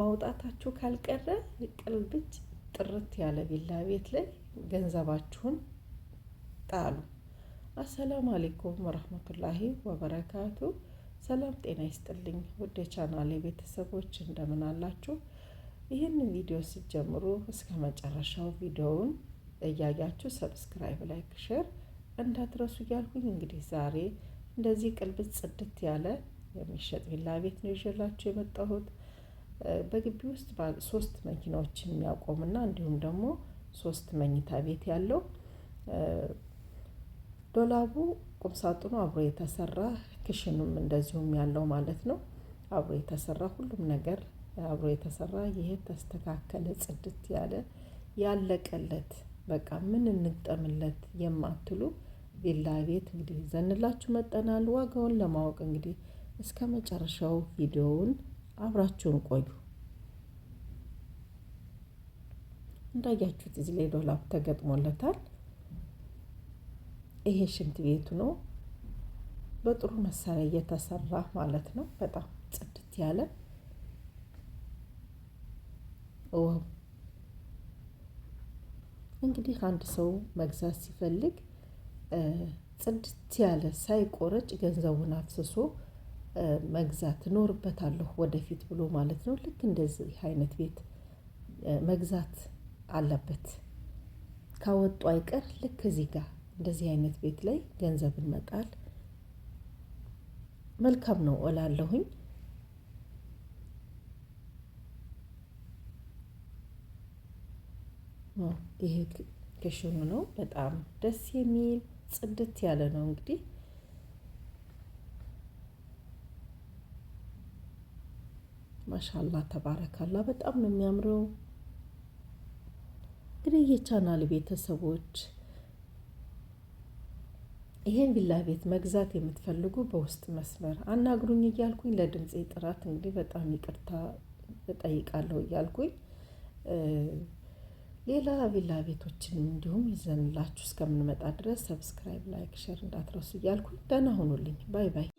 ማውጣታችሁ ካልቀረ ቅልብጭ ጥርት ያለ ቪላ ቤት ላይ ገንዘባችሁን ጣሉ። السلام عليكم ورحمة الله وبركاته። ሰላም ጤና ይስጥልኝ ውድ የቻናሌ ቤተሰቦች እንደምን አላችሁ? ይህንን ቪዲዮ ስትጀምሩ እስከ መጨረሻው ቪዲዮውን እያያችሁ subscribe፣ like፣ share እንዳትረሱ እያልኩኝ እንግዲህ ዛሬ እንደዚህ ቅልብጭ ጽድት ያለ የሚሸጥ ቪላ ቤት ነው ይዤላችሁ የመጣሁት። በግቢ ውስጥ ሶስት መኪናዎች የሚያቆምና እንዲሁም ደግሞ ሶስት መኝታ ቤት ያለው፣ ዶላቡ ቁምሳጥኑ አብሮ የተሰራ፣ ክሽኑም እንደዚሁም ያለው ማለት ነው። አብሮ የተሰራ፣ ሁሉም ነገር አብሮ የተሰራ፣ ይሄ ተስተካከለ ጽድት ያለ ያለቀለት፣ በቃ ምን እንግጠምለት የማትሉ ቪላ ቤት እንግዲህ ይዘንላችሁ መጥተናል። ዋጋውን ለማወቅ እንግዲህ እስከ መጨረሻው ቪዲዮውን አብራችሁን ቆዩ። እንዳያችሁት እዚህ ላይ ዶላብ ተገጥሞለታል። ይሄ ሽንት ቤቱ ነው። በጥሩ መሳሪያ እየተሰራ ማለት ነው። በጣም ጽድት ያለ። እንግዲህ አንድ ሰው መግዛት ሲፈልግ ጽድት ያለ ሳይቆረጭ ገንዘቡን አፍስሶ መግዛት እኖርበታለሁ ወደፊት ብሎ ማለት ነው። ልክ እንደዚህ አይነት ቤት መግዛት አለበት። ካወጡ አይቀር ልክ እዚህ ጋር እንደዚህ አይነት ቤት ላይ ገንዘብን መጣል መልካም ነው እላለሁኝ። ይሄ ክሽኑ ነው። በጣም ደስ የሚል ጽድት ያለ ነው እንግዲህ። ማሻላ ተባረካላ፣ በጣም ነው የሚያምረው። እንግዲህ የቻናል ቤተሰቦች ይሄን ቪላ ቤት መግዛት የምትፈልጉ በውስጥ መስመር አናግሩኝ እያልኩኝ፣ ለድምፄ ጥራት እንግዲህ በጣም ይቅርታ እጠይቃለሁ እያልኩኝ፣ ሌላ ቪላ ቤቶችን እንዲሁም ይዘንላችሁ እስከምንመጣ ድረስ subscribe፣ like፣ share እንዳትረሱ እያልኩኝ ደህና ሁኑልኝ። Bye bye።